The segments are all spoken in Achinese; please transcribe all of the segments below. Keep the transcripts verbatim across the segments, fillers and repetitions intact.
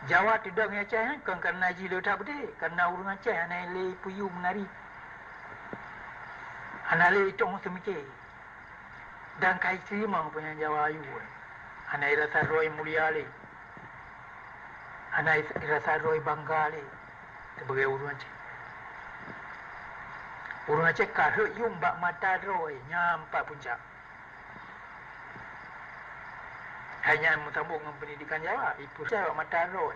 Jawa teudong Aceh nyan kon kareuna jih le that beudé, kareuna ureuëng Aceh hana lé peuyuem meunari. Hana lé itong seumiké. Dan ka iteurimong peue nyang Jawa ayue. Hana irasa droe mulia lé. Hana irasa droe bangga lé sibagai ureuëng Aceh. Ureuëng Aceh ka rhot yuem bak mata droe nyang pat puncak. Hai nyan meusambông ngon peundidikan Jawa, ipeureucaya bak mata droe.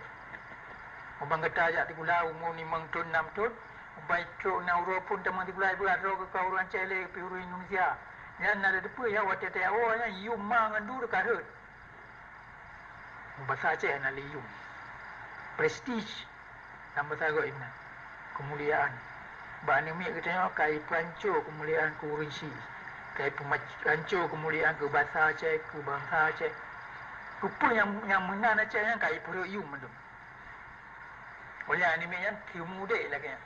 Uban gata jak sikula umu limong thon, nam thon, uban trok na uroe phon tamong sikula, ipeugah droe keu ureuëng Aceh lé pih ureuëng Indonesia. Nyan na teupeue ya, watée tawoe nyan yuem ma ngon du ka rhot. Basa Aceh hana lé yuem. Prestige. Tambah sagoe inan. Keumuliaan. Bak aneuk miet geutanyoe ka ipeuhanco keumuliaan keu ureuëng Syiek. Ka ipeuhanco keumuliaan keu basa Aceh, keu bansa Aceh. Keu peue nyang, nyang meunan Aceh nyan ka ipeurhot yuem mandum. Oleh aneuk miet nyan teumudek lagée nyan.